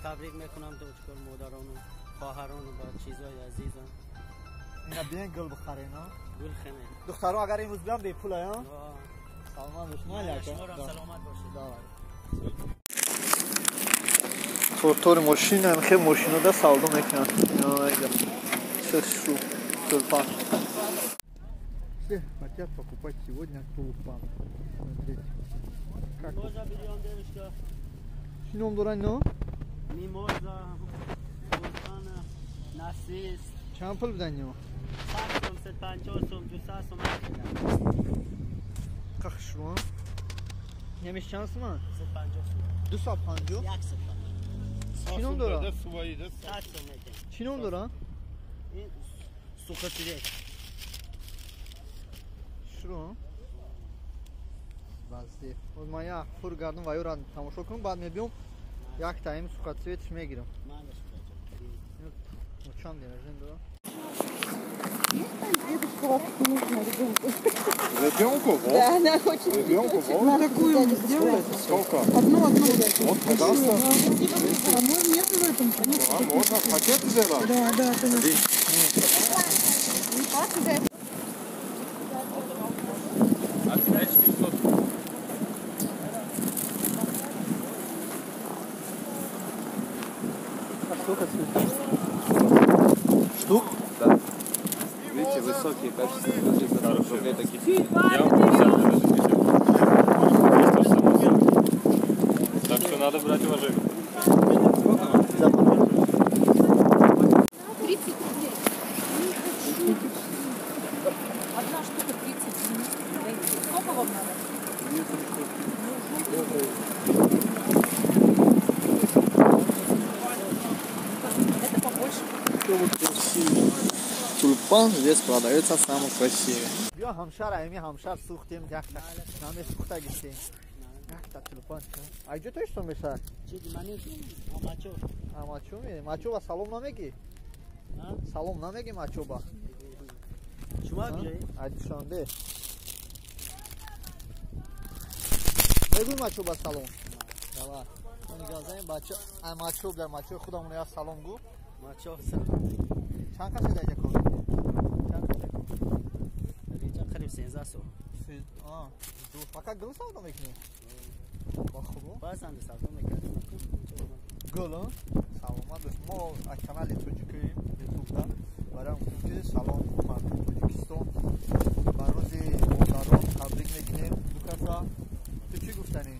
تبریک میکنم تو چکار مادران و خواهران و با چیزای عزیزم. اینا بیان گل بخرین ها؟ گل خنه. دخترها اگر امروز بیان بی پول ها؟ سلامت باشید. شما سلامت باشید. تور ماشین هم خیلی ماشینا ده سودا میکنن. Шу, тюльпан. Все хотят покупать сегодня тюльпан. Смотрите. Как? Чӣ ном доранд ино? Мимоза, тюльпан, нарсис. Чанд пул будан ино? 100 сом, 150 сом, 200 сом. Қахшуан. Немеш чанд соман? 150 сом. 250? 150. Чӣ ном дорад? 100 сом. Чӣ ном дорад? این سوخته شروع بازی. من یا پور گردم و یوران تماشا کنم بعد میبینم یک تایم سوخته میگیرم. چند دیگه داره؟ Ребенку? Вот. Да, она хочет. Ребенку, вот. Такую сделать. Сколько? Одну. Вот, пожалуйста. А можно нет в этом? Да, можно. Пакет сделать? Да, конечно. А сколько цветов? Штук? Да. Видите, высокие, качественные, 300 рублей таких. Я вам 50 даже 50. Так что надо брать уважение. 30 рублей. Не хочу. Одна штука 30 рублей. Сколько вам надо? Это побольше. Тюльпан здесь продается самый красивый. Я ҳамшар, ами ҳамшар сухтем, якта. Наме сухта гистем. Якта тюльпан. А где то что мешает? Амачо. Амачо ми? Мачо ба салом намеги? Салом намеги мачо ба? Шумо куҷои? Аз Душанбе. Мегӯй мачо ба салом. Давай. Нигоҳ занем бача, амачо дар мачо худамон я салом гу. Мачо салом. Чанд каса дар инҷа кор мекунед? Чанд каса? Дар инҷа қариб 13 сол. Фақат гул савдо мекунед? Ба хубо? Баъзан савдо мекардем. Гул, саломат бош. Мо аз канали тоҷикои ютубда барои гуфтем ки салом мардуми Тоҷикистон ба рӯзи модарон табрик мекунем. Ду каса. Ту чӣ гуфтанӣ?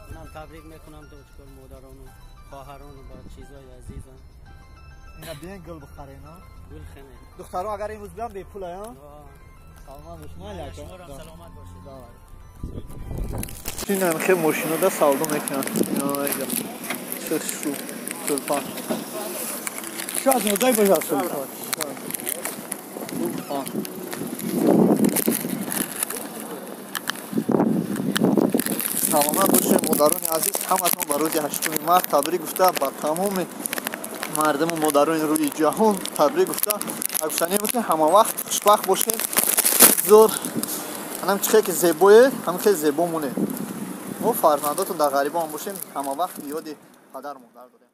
Манам табрик мекунам тоҷикон модарону хоҳарону ба чизои азизам. اینا بیان گل بخرین ها؟ گل خنه. دخترها اگر امروز بیان بی پول ها؟ سلامت باشید. شما سلامت باشید. این خیلی ماشینا ده سودا میکنن. اینا шу тюльпан. Сейчас, ну дай, пожалуйста. Тюльпан. Саломат бошед модарони азиз, ҳаматон ба рӯзи 8 март табрик гуфта ба тамоми мардуму модарони рӯи ҷаҳон табрик гуфта. Гуфтанӣ буд ки ҳама вақт хушбахт бошед. Зор ҳанам чӣ хеле ки зебое, ҳам хеле зебо монед. Мо фарзандотон дар ғарибон бошем, ҳама вақт ёди падар модар дорем.